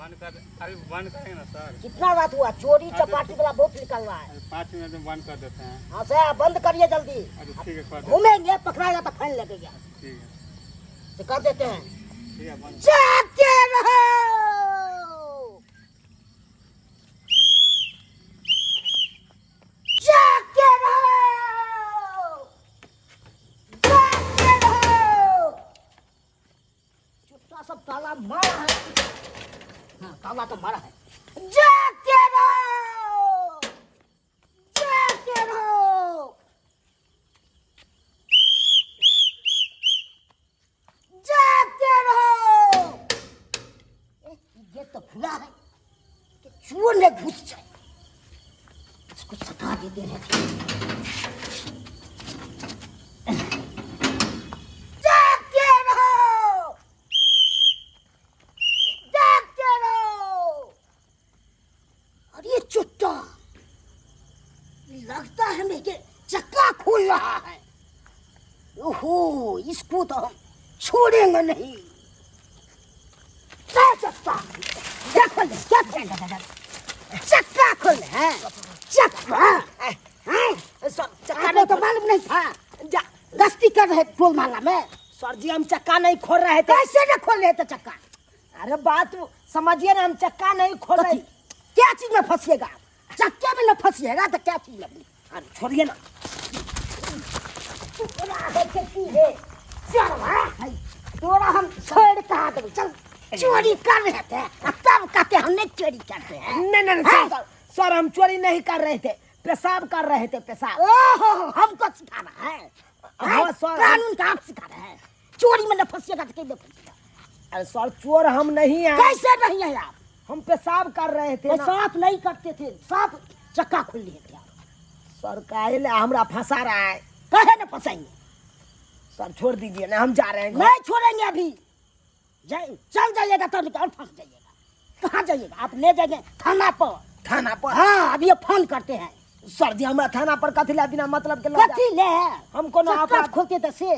बंद कर, अरे बंद करेंगे ना सर। कितना रात हुआ? चोरी चपाटी वाला बहुत निकल रहा है। अरे 5 मिनट में बंद कर देते हैं। हाँ सर, बंद करिए जल्दी। अच्छा ठीक है, कर देते। घूमेंगे पकड़ाएगा तो फाइन लगेगा। ठीक है, तो कर देते हैं। ठीक है, बंद। जागते रहो। जागते रहो, जागते रहो। चुपचाप सब ताला मारा है। हाँ, ताला तो मारा है। जागते रहो, जागते रहो, जागते रहो। ए, गेट तो खुला है कि चोर ने घुस जाए, इसको सता देते हैं। जागते रहो, जागते रहो। अरे चुट्टा, लगता है मेरे चक्का खोल रहा है। ओहो, इसको तो हम छोड़ेंगे नहीं। क्या चक्का क्या खोल दे, क्या खोल दे, चक्का खोल दे, हैं? चक्का हैं? सर चक्का आपको नहीं तो खोल। मालूम नहीं था, जा गश्ती कर रहे टोल मोहल्ला में। सर जी, हम चक्का नहीं खोल रहे थे। कैसे न खोल रहे थे चक्का? अरे बात समझिए ना, हम चक्का नहीं खोल रहे। कथी? क्या चीज में फंसिएगा? चक्के में न फंसिएगा तो क्या चीज में? अरे छोड़िए ना। तोरा है के की है? चोरवा है। तोरा हम छोड़ कहा देबो? चल, चोरी कर रहे थे आ तब कहते हमने चोरी करते हैं। नहीं नहीं नहीं, हैं? सर, सर हम चोरी नहीं कर रहे थे, पेशाब कर रहे थे, पेशाब। ओहो, हमको सिखा रहा है? हाँ, हैं? सर, कानून का आप सिखा रहे हैं? चोरी में न फंसिएगा तो कैसे फंसिएगा? अरे सर, चोर हम नहीं हैं। कैसे नहीं है आप? हम पेशाब कर रहे थे ना। साफ नहीं करते थे, साफ चक्का खोल लिए थे आप। सर काहे ले हमरा फंसा रहा है? काहे न फंसाएंगे? सर छोड़ दीजिए ना, हम जा रहे हैं घर। नहीं छोड़ेंगे अभी। चल जाइएगा तो और फंस जाइएगा। कहाँ जाइएगा आप? ले जाएंगे थाना पर। थाना पर? हाँ, अभी ये फोन करते हैं। सर जी, हमरा थाना पर कथी ला बिना मतलब के लऽ जा? कथी ले? हम कोनो चक्का अपराध खोलते थे से।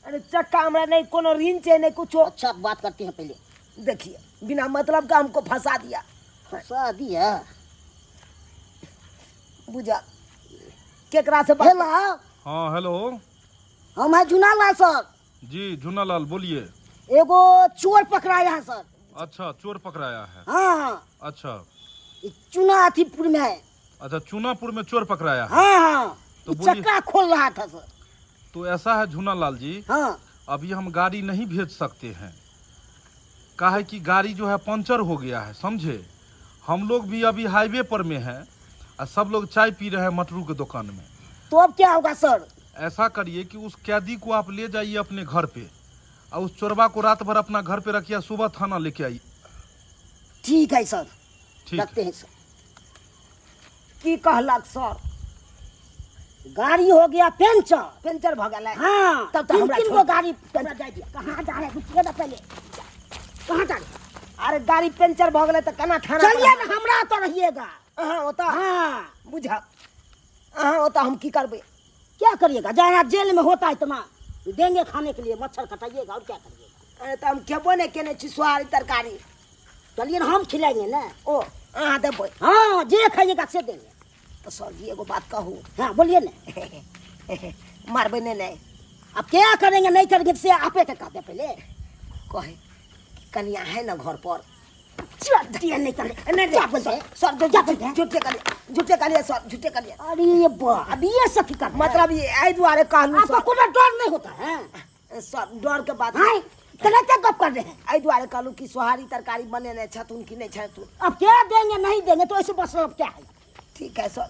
अरे चक्का हमरा नहीं कोनो ऋण चाहिए, नहीं कुछो। अच्छा बात करते हैं पहले। देखिए, बिना मतलब का हमको फंसा दिया। फंसा दिया? बुझा केकरा से बात? हेलो। हाँ हेलो, हम है जुनालाल सर। जी झुनालाल बोलिए। एगो चोर पकड़ाया है सर। अच्छा, चोर पकड़ाया है? हाँ। अच्छा। ई चुना अथीपुर में है। अच्छा, चूनापुर में चोर पकड़ाया है? हाँ हाँ। तो ई बोलिए। चक्का खोल रहा था सर। तो ऐसा है झुनालाल जी, हाँ, अभी हम गाड़ी नहीं भेज सकते हैं, काहे कि गाड़ी जो है पंचर हो गया है, समझे? हम लोग भी अभी हाईवे पर में हैं और सब लोग चाय पी रहे हैं मटरू के दुकान में। तो अब क्या होगा सर? ऐसा करिए कि उस कैदी को आप ले जाइए अपने घर पे और उस चोरबा को रात भर अपना घर पे रखिए, सुबह थाना लेके आइए। ठीक है सर। ठीक। रखते हैं सर। की कहलक सर? गाड़ी हो गया पंचर। पंचर भऽ गेलै? हाँ। तब तो तीन हमरा तीन छोड़। गो गाड़ी हमरा जाय दिया। कहाँ जा रहे हैं? रुकिए ना पहले, कहाँ जा रहे हैं? अरे गाड़ी पंचर भऽ गेलै तऽ केना थाना पर? चलिए ना, हमरा तो रहिएगा। अहाँ ओतऽ? हाँ। बुझा, अहाँ ओतऽ हम की करबै? क्या करिएगा? जहाँ जेल में होता है इतना देंगे खाने के लिए, मच्छर कटाइएगा और क्या करिएगा? अरे तऽ हम खेबो नहि केने छी सोहारी तरकारी। चलिए ना, हम खिलाएंगे ना। ओ अहाँ देबै? हाँ, जे खाइएगा से देंगे। तऽ सर जी, एगो बात कहू? हाँ, बोलिए ना। मारबै नहि? नहि। अब क्या करेंगे नहीं करेंगे से आपे के कहते पहले। कहे कनिया है ना घर पर? चल, दिया नहीं करे। नहीं। क्या बोलते हैं? सर जो क्या बोलते हैं? झूठे कहलिए, झूठे कहलिए सर, झूठे कहलिए। अरे ये अभी ये सब की कर मतलब ये एहि दुआरे कहलहुँ आपको सर। कोनो डर नहीं होता है? सर, डर के बात हाँ, तो क्या गप कर रहे हैं? एहि दुआरे कहलहुँ कि सोहारी तरकारी बनेने छथुन कि नहि छथुन। अब क्या देंगे नहीं देंगे तो ऐसे बस अब क्या है? ठीक है सर,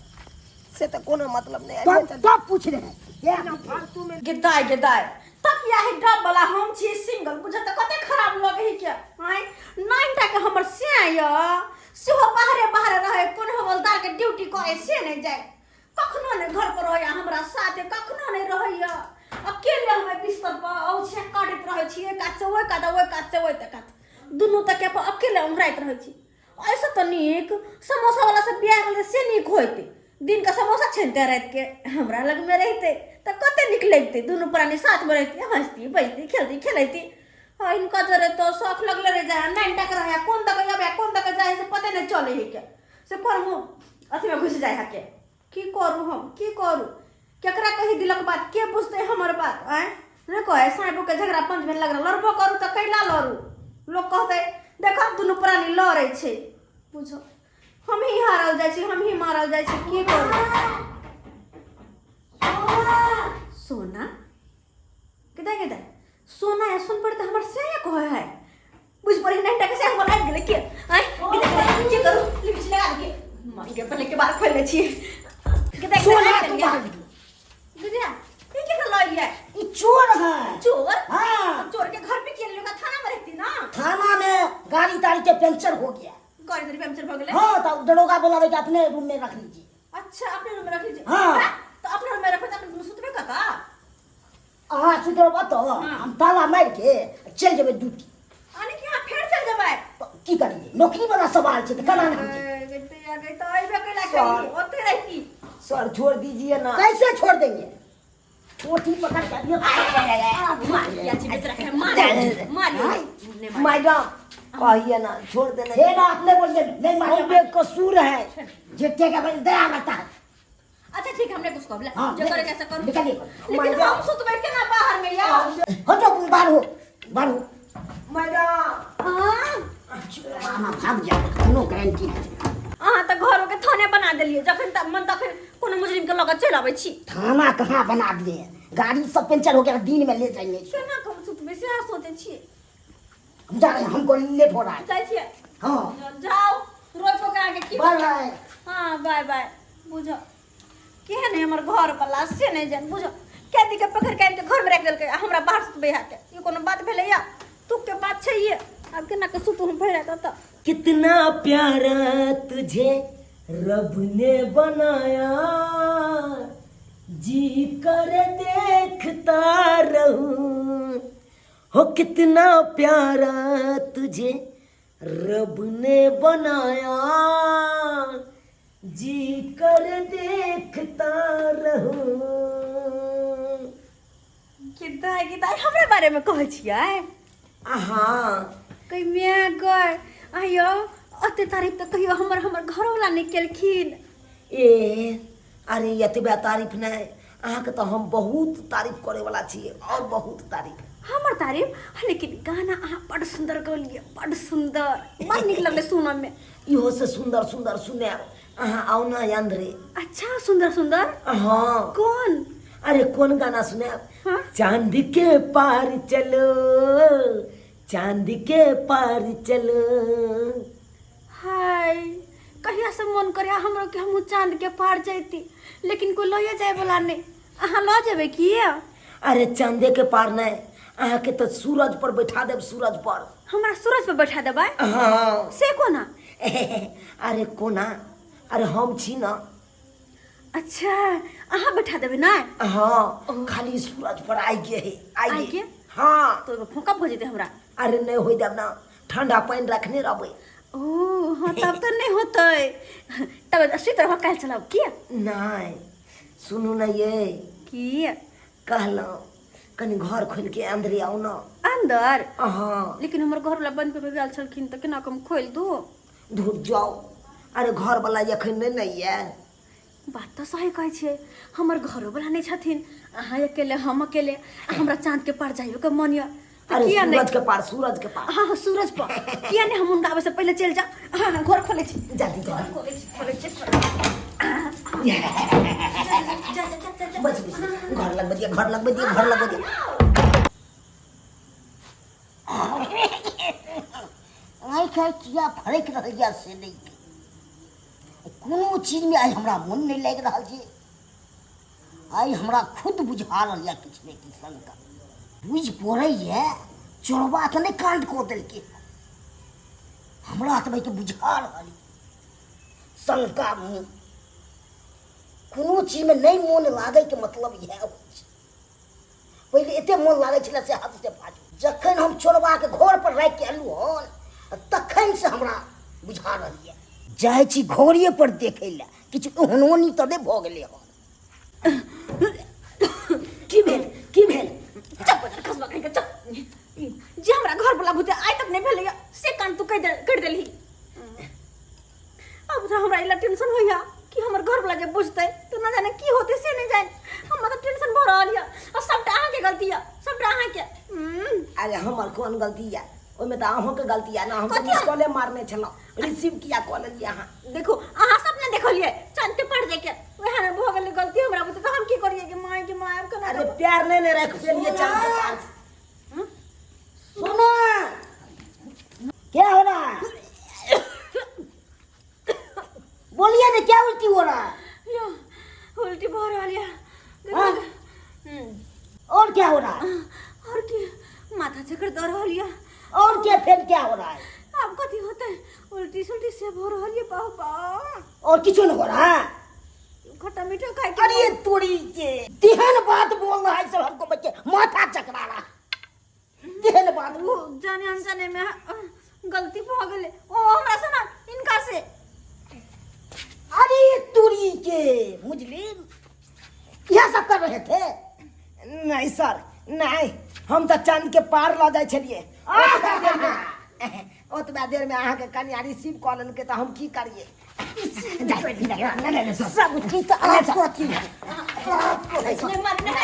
से तऽ कोनो मतलब नहि। तब तब पूछ रहे हैं क्या? फालतू में गे दाय गे दाय, तकिया ही डब वाला। हम छी सिंगल, बुझ तऽ कते खराब लगै है के। आँय, नाइन टा के हमर से य सेहो बाहरे बाहरे रहै, कोन हवलदार के ड्यूटी करे से नहि जाय, कखनो नहि घर पर रहैया, हमरा साथे कखनो नहि रहैया। अकेले हम बिस्तर पर औछे काटैत रहै छी, एक कात से ओहि कात, ओहि कात से ओहि कात, दुनू तकिया पर अकेले ओंघराइत रहै छी। ऐसे तऽ नीक समोसा वाला से बियाह गेलै से नीक होइतै। दिन के समोसा छानिते, राति के हमरा लगमे रहितै तऽ कते नीक लगितै। दुनू प्राणी साथमे रहितै, हँसती बजती, खेलती खेलैती। आ हिनका जरे तऽ शौख लगले रहि जाइ। नाइन टाके रहै, कोन दऽ कऽ अबै नहि चलै है के से कोन मुँह अथीमे घुसि जाइ है के। की करू हम, की करू, केकरा कही दिलक बात, के बुझतै हमर बात? आँय नहि कहै साँपके झगड़ा पंच भेल लग लड़बो करू तऽ कैला लड़ू? लोक कहतै देखब दुनू प्राणी लड़ै छै। बुझो हमही हारल जाइ छी, हमही मारल जाइ छी। की करू? सोना कदा कदा सोना या सुन पड़ते हमर से कहै है बुझ पड़े नहीं टके से हमर आबि गेलै के। आँय के करू? लिपस्टिक लगा के मांगे पहले के बार खोल ले छी। कदा सोना तू बाहर निकलो। दीदी ई के लऽ ये? ई चोर है। चोर? हाँ। चोर के घर पे के लोग थाना में रहती ना? थाना में गाड़ी ताड़ी के पंचर हो गया। गाड़ी ताड़ी पंचर हो गेलै? हाँ, तो दरोगा बोलावे कि अपने रूम में रख लीजिए। अच्छा, अपने रूम में रख लीजिए। हाँ। तो अपने रूम में रखो तो अपने सुतबे कता? अहाँ सुतब तऽ हम ताला मारि के चलि जेबै ड्यूटी। आने कि अहाँ फेर चलि जेबै? तऽ की करियै, नौकरी वाला सवाल छै तऽ केना नहि होतै? गई गई तऽ अइबे कैला केली, ओते रहिती। सर छोड़ दीजिए ना। कैसे छोड़ देंगे? चोटी पकड़ के अभी मार छी बेचरा के, मार मार। मैडम कहिए ना छोड़ देना। हे ना अपने बोलिए नहीं मार। हम बेकसूर है। जेते के बल दया लगता है। अच्छा ठीक है, हमने कुछ कहला। हाँ, जो करे कैसे करू। निकालिए। लेकिन हम सुतबै केना बाहर में यार? हो तो बाहर हो, बाहर हो। मैडम हां मामा भाग जा, कोनो गारंटी नहीं। अहाँ तऽ घरो के थाने बना देलियै, जखन तक मन तखन कोनो मुजरिम के लऽ कऽ चलि अबै छी। थाना कहाँ बना दिए हैं? गाड़ी सब पंचर हो गया, दिन में ले जाएंगे। केना कऽ हम सुतबै सएह सोचै छियै। हम जा रहे हैं, हमको लेट हो रहा है। जाइ छियै? हाँ। जाउ, रोज पका के की। बाय बाय। हाँ बाय बाय। बुझो केहन है हमर घर वाला से नहि जान। बुझो कैदी के पकड़ के आनि के घर में राखि देलकै आ हमरा बाहर सुतबै है के, ई कोनो बात भेलै या? तू के बात छै ये। आब केना के सुतू हम भरि राति ओतऽ? कितना प्यारा तुझे रब ने बनाया, जी कर देखता रहूं, हो कितना प्यारा तुझे रब ने बनाया, जी कर देखता रहूं। गिद्दा गिद्दा हमरा बारे में कहै छियै? हाँ। कहि my गय, आइयो ओते तारीफ तऽ कहियो हमर हमर घरवला नहि केलखिन। ए अरे एतबे तारीफ नहि, अहाँके तऽ हम बहुत तारीफ करैवला छी और बहुत तारीफ। हमर तारीफ? लेकिन गाना अहाँ बड़ सुन्दर गौलियै, बड़ सुन्दर, बड़ नीक लगलै सुनऽमे। इहो से सुन्दर सुन्दर सुनायब, अहाँ आउ ने अंदरे। अच्छा सुन्दर सुन्दर? हाँ। कोन? अरे कोन गाना सुनायब? हाँ? चांद के पार चलो, चांद के पार चलो। हाय कहिया से मन करे हमरो कि हमहूँ चांद के पार जैती, लेकिन कोई लए जाए वाला नहीं। अहाँ लऽ जेबै की? अरे चांदे के पार नहीं, अहाँके तऽ सूरज पर बैठा देब, सूरज पर। हमरा सूरज पर बैठा देबै? हाँ। से कोना? अरे कोना, अरे हम छी ना। अच्छा अहाँ बैठा देबै ना? हाँ, खाली सूरज पर आइ गे है, आइ आइ गे। गे? हाँ। तो एगो फोका भऽ जेतै हमरा। अरे नहीं होय देब ना, ठंडा पानि रखने रहबै। ओ हाँ तब तऽ नहि होतै, तब सुति रहब, काल्हि चलब की? नहीं सुनू ना ये। की? कहलहुँ कनि घर खोलि के अंदरे आउ ना। अंदर? हाँ। लेकिन हमर घरवला बंद कऽ के गेल छलखिन तऽ केना कऽ हम खोलि दू? धुर जाओ, अरे घरवला एखन नहि ने ये। बात तऽ सही कहै छियै, हमर घरोवला नहि छथिन, अहाँ अकेले हम अकेले, आ हमरा चाँद के पार जाइयो के मन यऽ तऽ अरे किया नहि? सूरज के पार, सूरज के पार। हाँ हाँ सूरज पर किया नहि हम हुनका आबै से पहिले चलि जाउ। हाँ हाँ घर खोलै छी। जल्दी जल्दी। खोलै छी, खोलै छी, खोलै छी। जा जा जा जा जा। बस बस, घर लगबै दिअ, घर लगबै दिअ, घर लगबै दिअ। आँखि आइ किया फड़कि रहल यऽ से नहि, कोनो चीजमे आइ हमरा मोन नहि लागि रहल छै। आइ हमरा खुद बुझा रहल यऽ किछु ने किछु शंका बुझि पड़ैए। चोरबा तऽ नहि काण्ड कऽ देलकै? हमरा तऽ भाइके बुझा रहल शंका। कोनो चीजमे नहि मोन लागैके मतलब इएह होइ छै। पहिले एते मोन लागै छलै से हद से फाजिल। जखन हम चोरबाके घर पर राखि के एलहुँ हन तखन से हमरा बुझा रहल यऽ। जाइ छी घरे पर देखै लए, किछु ओहनोनी तऽ नहि भऽ गेलै हन। की भेल, की भेल? चुप खसबा कहीं के चुप। जे हमरा घर वाला भूते आइ तक नहि भेलैया से कान तू कहि दे, करि देलही। अब तो हमरा इला टेंशन होइया कि हमर घर वाला जे बुझतै तो न जाने की होतै से नहीं जाने। हमरा तो टेंशन भऽ रहल यऽ आ सबटा अहाँके गलती यऽ, सबटा अहाँके। अरे हमर कोन गलती यऽ? ओहिमे तऽ अहूँके गलती यऽ ने। हम तऽ कथी? मिस कॉले मारने छलहुँ, रिसीव किया कऽ लेलियै अहाँ? देखू, अहाँ सब ने देखलियै चांद के पड़ जाय के, वएह ने भऽ गेलै गलती हमरा बुते, तऽ हम की करियै कि माय के माय आब केना अरे करबै? प्यार नहि ने राखि पेलियै चाँद के पास। सुनो, क्या हो रहा है? बोलिए ना, क्या उल्टी हो रहा है? यो, उल्टी भऽ रहल यऽ। हाँ? और क्या हो रहा है? और की, माथा चक्कर दऽ रहल यऽ। और क्या, फिर क्या हो रहा है? आब कथी होतै, उल्टी सुल्टी से भऽ रहल यऽ बाबा। और किछो नहीं हो रहा है? खट्टा मीठा खाइ के। अरे तोरी के, तेहन बात बोल रहा है सब, हमको बच्चे माथा चकरा रहा है। तेहन बात ओ बोल। जाने अनजाने में गलती भऽ गेलै, ओ हमरा से ना इनका से। अरे तोरी के, मुजलिम यह सब कर रहे थे? नहि सर, नहि, हम तऽ चाँद के पार लऽ जाइ छलियै, ओतबा देरमे अहाँके कनिया रिसीव कऽ लेलकै, तऽ हम की करियै? सब चीज तो आपको अथी है। नहीं मार, नहीं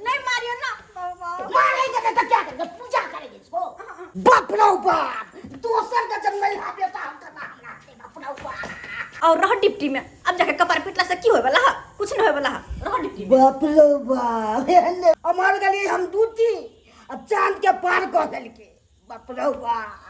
नहीं मारियो ना बाबा। मारेंगे नहीं तो क्या करेंगे? पूजा करेंगे इसको? बाप रे बाप, दोसर का जब नहीं हा बेटा, हम करना हमरा के बाप रे बाप। और रह डिप्टी में, अब जाके कपार पिटला से की होय वाला है? कुछ नहीं होय वाला है, रह डिप्टी में। बाप रे बाप, एहन अमर गेलियै हम दूती, अब चांद के पार कऽ देलकै। बाप रे बाप।